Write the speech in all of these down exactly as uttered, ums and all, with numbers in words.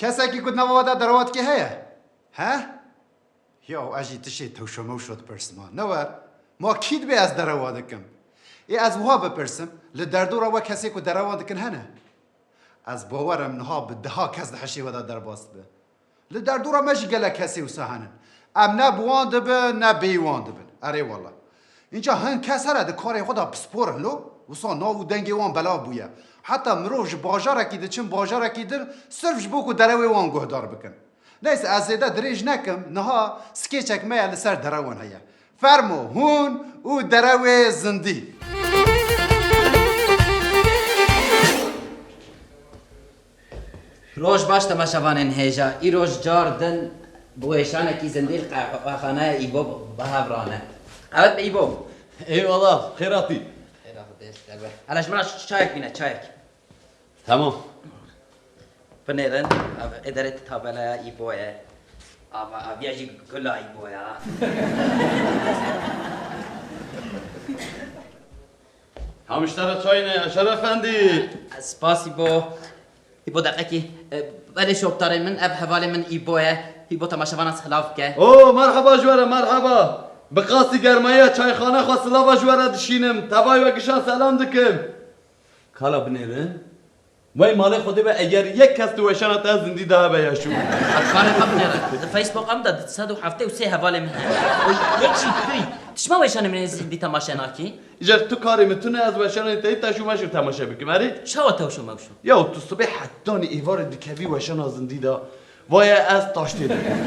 Kesekî ku di nava we de derewa dike heye? He? Ya ez jî tiştê tewşo mewşo dipirsim ha. Ne wer? Ma kî dibê ez derewa dikim? Ê ez wiha bipirsim, li derdora we kesê ku derewa dikin hene? Ez bawer im niha bi deha kes di hişê we de derbas dibe. Li derdora me jî gelek kesê wisa henin. Em ne bi wan dibin, ne bêyî wan dibin. Erê wele. Înca hin kes here di karê xwe de pispor in lo, wisa nav û dengê wan belav bûye. Heta mirov ji bajarekî diçin bajarekî din, sirf ji bo ku derewê wan guhdar bikin. Neyse, ez zêde dirêj nekim, niha skêçek me ye li ser derewan heye. Fermo, hûn û derewê zindî. Roj baş temaşevanên hêja. Îroj car din bi weşanekî zindî li qehwexaneya Îbo bi hev rane. Qewet be Îbo. Eyvallah, xêr hatî. Xêra Xwedê ji te be. Hele ji min re çayek bîne, çayek. Tamam. Binêrin, ev êderê tabelaya Îbo ye. Ava, aviya jî gula Îbo ya. Hem ji te re çayê ne, Yaşar Efendî. Spasî bo. Îbo deqekî. E, belê şoptarê min, ev hevalê min Îbo ye. Îbo temaşevana silav bike. Oo, merhaba ji we re, merhaba. Bi qasî germayiya çayxane xwe silava ji we re dişînim. Tevayê we gişan selam dikim. Kala binêrin. Wey malê Xwedê be, eger yek kes di weşana te zindî de hebe ya şû. Ez karê xwe binêre. Li Facebooka min de du sed û heftê û sê hevalê min hene. Oy, yek jî tu yî. Tu çima weşanê min ê zindî temaşe nakî? Îcar tu karê min tune, ez weşanê te yî teşû meşû temaşe bikim, erê? Çawa tewşo mewşo? Ya tu sibê hetanî êvarê dikevî weşana zindî de. Vaya ez taştê dikim.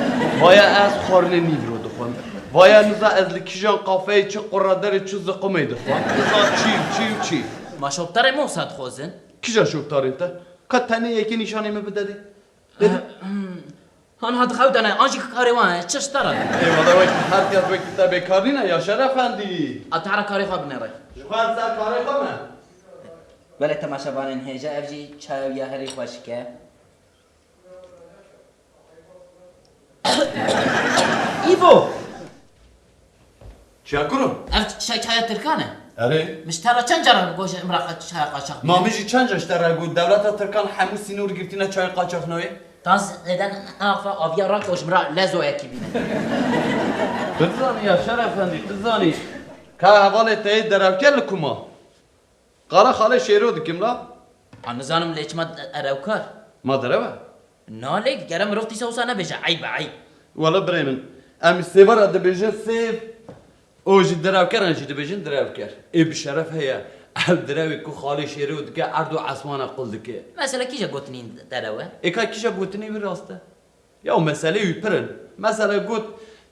Vaya ez xwarinê nîvro dixwim. Vaya niza ez li kîjan qafeyê çi qurredarê çi ziqumê dixwim. Niza çî û çî û çî. Ma şoptarê me wisa dixwazin? Kîja şoptarên te? Ka tenê yekê nîşanê min bide dê. Dê de. Han hat xew dene, an jî karê wan e, çi ji te re? Ê wele wekî her kes wekî te bêkar nîne, Yaşar Efendî. A te hera karê xwe binêre. Ji xwe em ser karê xwe me. Belê temaşevanên hêja ev jî çaya wî ya herî xweşik e. Îvo! Çiya kuro? Ev çay çaya Tirkan e. Erê. Min ji te re çend cara got ji min re çaya qaçax bîne? Ma min jî çend car ji te re got, dewleta Tirkan hemû sînor girtîne, çayê qaçax nayê? Tan zêde naxwe aviya rake û ji min re lezoyekî bîne. Tu dizanî Yaşar Efendî, tu dizanî. Ka hevalê te yê derewker li ku ma? Qala xalê Şêro dikim la. Ha, nizanim lê çima derewkar? Ma derew e? Na lê gere mirov dîsa wisa nebêje, eyb e, eyb. Wele birê min, em sêva re dibêjin sêv, û ji derewkeran jî dibêjin derewker. Ê bi şeref heye, ev derewê ku xalê Şêro dike erd û esmana qul dike. Mesela kîja gotinî derew e? Ê ka kîja gotinî wî rast e? Ya meselê wî pir in. Mesela got,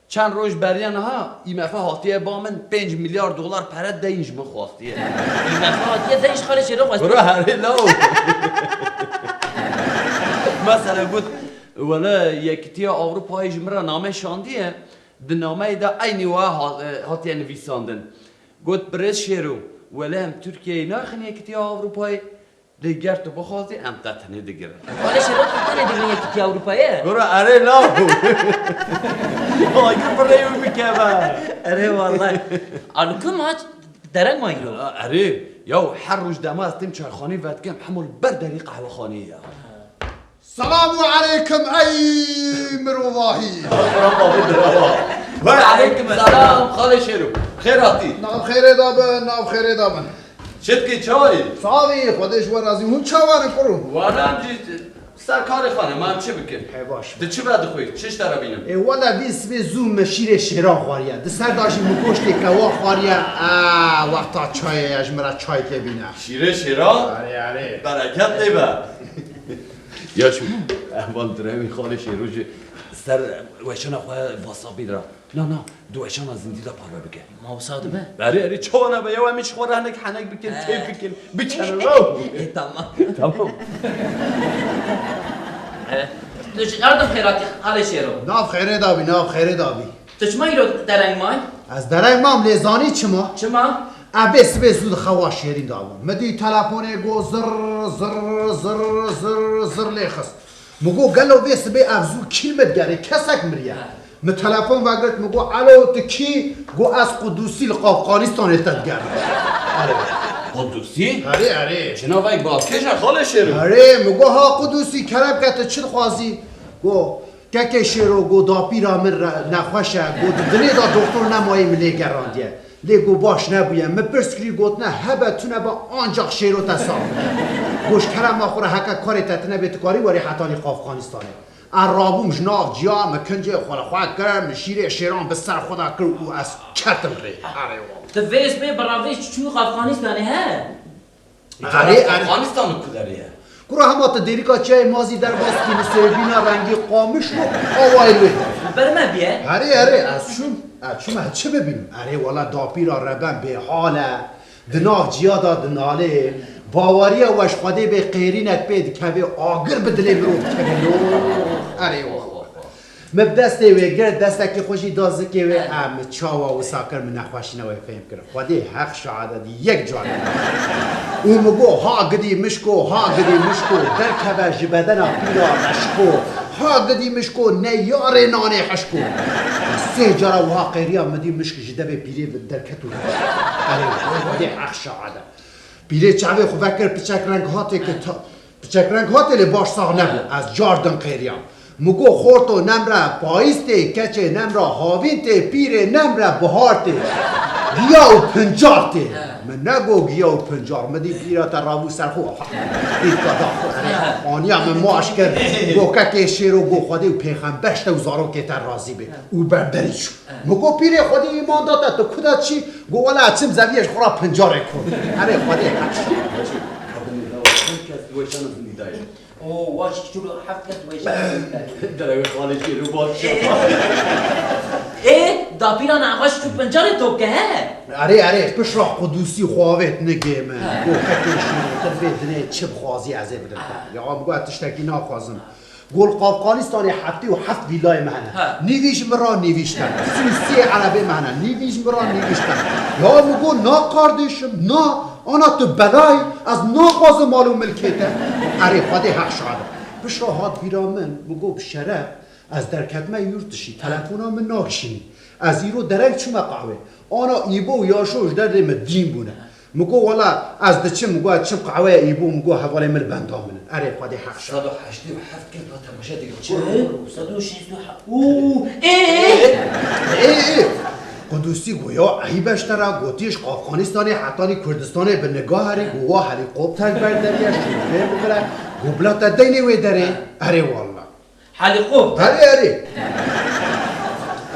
çend roj beriya niha I M F hatiye ba min pênc milyar dolar pere deyîn ji min xwastiye. I M F hatiye deyîn ji xalê Şêro xwastiye. Bro, herê law. Mesela got, wele Yekîtiya Ewropayê ji min re name şandiye, di nameyê de eynî wa ha-, e, hatiye nivîsandin. Got, birêz Şêro, wele em Tirkiyeyê naxin Yekîtiya Ewropayê, Lê ger tu bixwazî, em te tenê digirin. Wele Şêro, tu tenê digrin Yekîtiya Ewropayê? Gora erê law. Agir bi rê wî bikeve. Erê wellay. A li ku ma dereng ma îro? Erê, yaw her roj dema ez têm çayxaneyê vedikim, hemû li ber derî qehwexaneyê ye. Selamu aleykum ey mirovahî. Ve aleykum selam xalê Şêro. Xêr hatî. Nav xêrê de bin, nav xêrê de bin. Çi dikî, çawa yî? Savî, Xwedê ji we razî. Hûn çawa ne kuro? Wala em jî ser karê xwe ne, ma em çi bikin? He, baş. Tu çi vedixwî? Çi ji te re bînim? Ê, wele vî sibê zû me şîrê şêran xwariye. Di ser de jî min goştê kewa xwariye. A, wexta çayê ye, ji min re çayekê bîne. Şîrê şêran? Erê, erê. Bereket tê be. Ya şu, ehval direwî xalê Şêro jî ser weşana xwe WhatsAppî dira. Na, na, di weşana zindî de parve bike. Ma wisa dibe? Erê, erê, çawa nebe ya, em ê ji xwe re hinek henek bikin, He. keyf bikin, bikin. Ê, tamam. Tamam. E, tu ji nerede xêratî xalê Şêro? Nav xêrê dabî, nav xêrê dabî. Tu çima îro dereng may? Ez dereng mam, lê zanî çima? Çima? Ez bê sibê zû di xewa şêrîn dabûm. Min dî telefonê got zirr, zirr, zirr, zirr, zirr lê xist. Min got, gelo vê sibê ev zû kî li min digerê? Kesek miriye. Ha. Min telefon vegirt, min got, elo, tu kî? Got, ez Qudusî li Afganistanê te digerim. Alo. Qudusî? Erê, erê. Çi navek balkêş e, xalê Şêro? Erê, min got, ha Qudusî, kerem ke, tu çi dixwazî? Got, kekê Şêro, got, dapîra min re-, nexweş e, got, di dilê de doktor nemaye, min lê gerandiye. Lê got, baş nebûye. Min pirs kirî, got, ne, hebe tune be, ancax Şêro te sax bike. Got, ji kerema xwe re heke karê te tune bê, tu karî werî hetanî Afxanistanê. Ez rabûm ji nav ciya, min kincê xwe li xwe kir, min şîrê şêran bi ser xwe de kir û ez ketim rê. Erê wala. Tu vê spê bi revê çû Afxanistanê, he? Erê, erê. Afxanistan li ku derê ye? Kura hema tu dêrika çiyayê Mazî derbas kî, li sêrbîna rengî qamiş û awayê wê. Ber me bîye? Erê, erê, ez çûm, ez çûm, ez çi bibînim? Erê wala, dapîra reben bêhal e. Di nav ciya de dinalê, baweriya we ji Xwedê bê, qêrînek pê dikeve, agir bi dilê mirov dikeve. Yo, erê wala. Min bi destê wê girt, destekî xwe jî da zikê wê, em çawa wisa kir, min nexweşîna wê fêm kir. Xwedê heq şahid e, di yek carê. Û min got, ha gidî mişko, ha gidî mişko, derkeve ji bedena pîra reşko. Ha gidî mişko, ne yarê nanê hişko. Sê cara wiha qêriya, min dî mişk ji devê pîrê derket û. Erê, Xwedê heq şahid e. Pîrê çavê xwe vekir, piçek reng hatê ke ta-, piçek reng hatê, lê baş sax nebû. Ez cardin qêriyam. Min got, xorto nemre payîz tê, keçê nemre havîn tê, pîrê nemre bihar tê. Giya û pincar tê. Min nego giya û pincar. Min dî pîra te rabû ser xwe. Pîrka da xwe. Aniya min maş kir. Got, kekê Şêro, got, Xwedê û pêxember ji te û zarokê te razî bê. Û berderî çû. Min got, pîrê, Xwedê îman da te, tu ku de çî? Got, wela çim zeviyê ji xwe re pincarê ku. Erê Xwedê. Kes weşana zindî dayê. O, waş çû heft kes weşana zindî dayê. Derewê xalê Şêro baş. Ê, dapîra nexweş çû pincarê top ke, he? Erê, erê, pişra Qudusî xwe avêt nigê min. Got, kekê Şêro, tu vê dinê çi bixwazî ez ê bidim te. Ya min got, tiştekî naxwazim. Got, Afxanistanê heftê û heft vîlayê me hene. He. Nîvî ji min re, nîvî ji te re. Sî û sê erebê me hene. Nîvî ji min re, nîvî ji te re. Ya min got, na kardeşim, na. Ana tu belayî, ez naxwazim mal û milkê te. Erê, Xwedê heq şahid e. Piştre hat bîra min, min got, bi şeref, ez derketime yurt dişî, telefona min nakişînî. Ez îro dereng çûme qehwê. Ana Îbo û Yaşo ji derdê min dîn bûne. Min got, wela ez diçim, min got, ez diçim qehweya Îbo, min got, hevalê min li benda min in. Erê, Xwedê heq şahid. Sed û heştê û heft kes ba temaşe dikin. Çi? Sed û şêst û heft. Û, ê, ê. Ê, ê. Qudusî got, ya eyb e ji te re, gotiye ji Afxanistanê hetanî Kurdistanê bi niga herî, got, wa helîkopter berderiye, şofêr bigire, got, bila te deynê wê derê. Erê wala. Helîkopter. Erê, erê.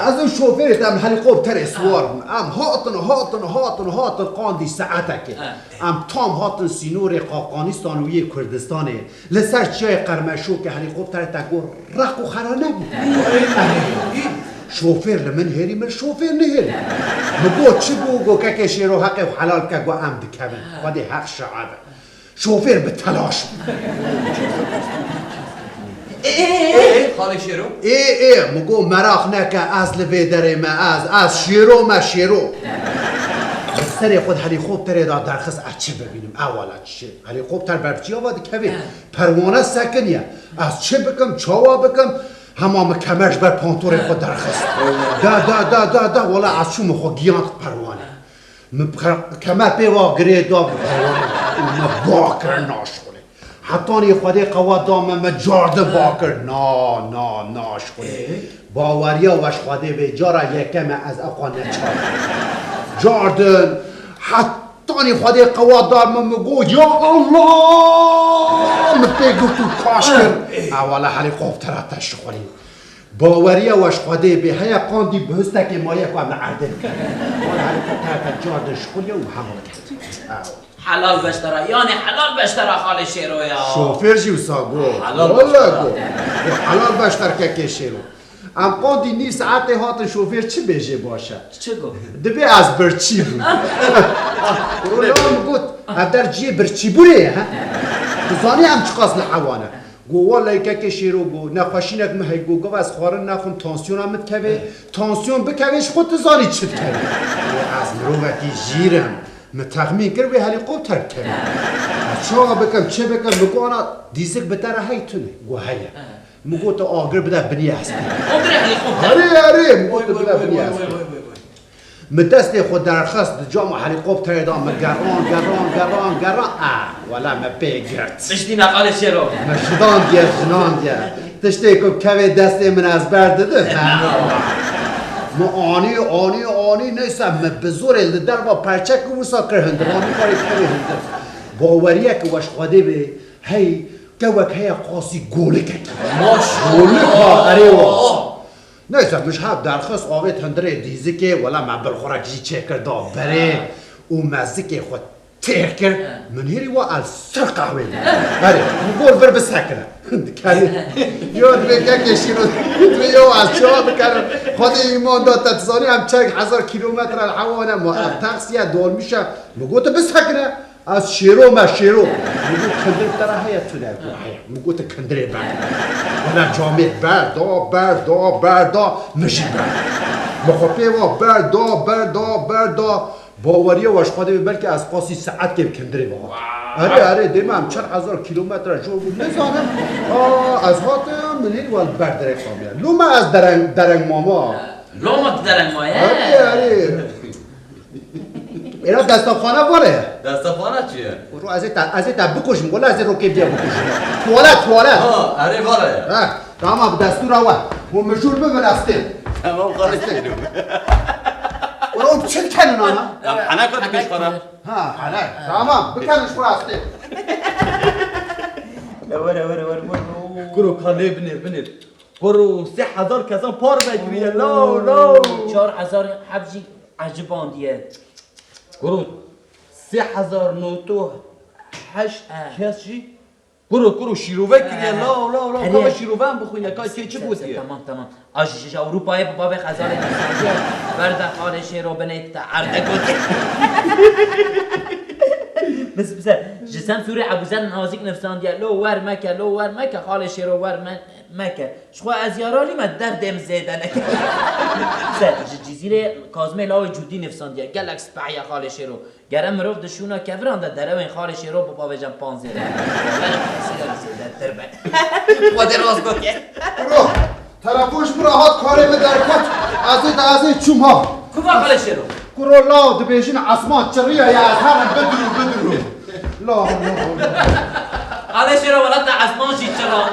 Ez û şofêrê te em helîkopterê siwar bûn. Em hatin, hatin, hatin, hatin qandî saetekê. Ha. Em tam hatin sînorê Afxanistan û yê Kurdistanê. Li ser çiyayê Qermeşokê helîkopterê te got req û xera nebû. Erê. Şofêr li min hêrî, min şofêr nihêrî. Min got, çi bû? Got, kekê Şêro, heqê xwe helal bike, got, em dikevin. Xwedê heq şahid e. Şofêr bi telaş bû. Ê, ê, ê, ê. Ê, xalê Şêro? Ê, ê, min got, meraq neke, ez li vê derê me, ez, ez Şêro me, Şêro. Li serê xwe di helîkopterê de derxist, ez çi bibînim, ewala çi? Helîkopter ber bi çiya ve dikeve. He. Perwane sekiniye. Ez çi bikim, çawa bikim? Hema min kemer ji ber pantorê xwe derxist. Da, da, da, da, da, wela ez çûm, min xwe giyand perwane. Min ke-, kemer pê va girê da bi perwane û me ba kir naşolê. Hetanî Xwedê qewet da me, me cardin ba kir. Na, na, naşolê. Ê? Baweriya we ji Xwedê bê, cara yekem e ez ew xwe neçar. Cardin, hetanî Xwedê qewet da me, min got, ya Allah! Min pê girt û kaş kir. Ê? Ewala helîkoptera te şixulî. Baweriya we ji Xwedê bê, heya qandî bihustekê maye ku em li erdê bikin. Wala helikoptera te cardin şixuliye û hema ket. Ew. Helal beştera, yani helal beştera xalê Şêro ya. Şofêr jî wisa got. Helal wala beştera. Got. Got helal beşter kekê Şêro. Em qandî nîv saetê hatin, şofêr çi bêjê baş e? Çi got? Dibê ez birçî bûm. Wala min got, ev der ciyê birçîbûnê ye, he? Tu zanî em çiqas li hewa ne? Got, wallahî kekê Şêro, got, nexweşînek min heye, got, gava ez xwarin naxwim, tansiyona min dikeve, tansiyon bikeve, ji xwe tu zanî çi dikeve. Got, ez mirovekî jîr im, min texmîn kir wê helîkopter bikeve. Ez çawa bikim, çi bikim, min got, ana dîzik bi te re hey tune? Got, heye. Min got, tu agir bide binî hestê. Agirê helîkopter. Erê, erê, min got, tu bide binî hestê. Min destê xwe derxist di cama helîkopterê de, min geran, geran, geran, geran. Ah, wela me pê girt. Tiştî neqalê şêro. Me jidandiye, jinandiye. Tiştê ku kevê destê min ez ber didim. Min anî, anî, anî, neyse, min bi zorê li derva perçek û wisa kir hundir. Anî karê kevê hundir. Baweriyeke weş Xwedê bê, hey, kewek heye qasî golikek. Maşallah. Golik ha, erê wa. Neyse, min ji hev derxist, avêt hundirê dîzikê, wela me bilxurek jî çêkir da berê û me zikê xwe têr kir, min hêrî wa ez sir qehwê bû. Berê, min got vir bisekine. Dikerî. Yo, divê kekê şîro, divê yo ez çawa bikerim. Xwedê îman da te, dizanî em çend hezar kîlometre li hewa ne ma, ev taksiye, dolmîş e. Min got bisekine. Ez şêro me şêro. Min got kindir te re heye, tu ne got heye. Min got kindirê ber. Wela camêr ber da, ber da, ber da, min jî ber. Min xwe pê va ber da, ber da, ber da. Baweriya we ji Xwedê be, belkî ez qasî saetkê bi kindirê ve hat. Erê, erê, dê me em çar hezar kîlometre jor bû, nizanim. A, ez hatim, min hêrî wel ber dirê qamiya. Loma ez dereng, dereng mama. Loma tu dereng maye? Erê, erê. Êra destexane vale ye. Destexane çi ye? Ro ez ê te, ez ê te bikujim, wala ez ê rokê biya bikujim. Tuwalet, tuwalet. Ha, erê vale ye. Ha, tamam, bi destûra we. Hûn mijûl bibin, ez têm. Tamam, xalê çêrim. Ro çi dikenin ana? Ya, hene ka dikej xara. Ha, hene. Tamam, bikenin ji xwe ez têm. Were, were, were, were. Kuro ka lê binêr, binêr. Kuro sê hezar kesan par vekiriye, law, law. Çar hezar heb jî ecibandiye. Kuro sê hezar noto heşt kes jî. Kuro, kuro şîrove kiriye, law, law, law. Kava şîrove em bixwîne, ka kê çi gotiye? Tamam, tamam. A ji, ji Ewropayê bi bavê xezalê nivîsandiye. Berde xalê şêro binê te erde gotiye. Biz, bize, ji Semsûrê Ebûzer Nazik nivîsandiye. Lo wer meke, lo wer meke, xalê şêro wer me, meke. Ji xwe ez yaralî me, derdê min zêde neke. Bize, ji Cizîrê Kazmê Lawê Cûdî nivîsandiye. Gelek speh ye xalê şêro. Gere mirov di şûna keviran de derewên xalê şêro bibavêjin panzêre. Bawer e, kesî de zêdetir be. Xwedê rast gotiye. Bro, telefon ji min re hat, karê min derket. Ez ê de ez ê çûm ha. Ku va xalê şêro? Kuro law dibêjin esman çiriya ya, ez herim bidirû bidirû. La, la, la. Xalê şêro, wela te esman jî çira.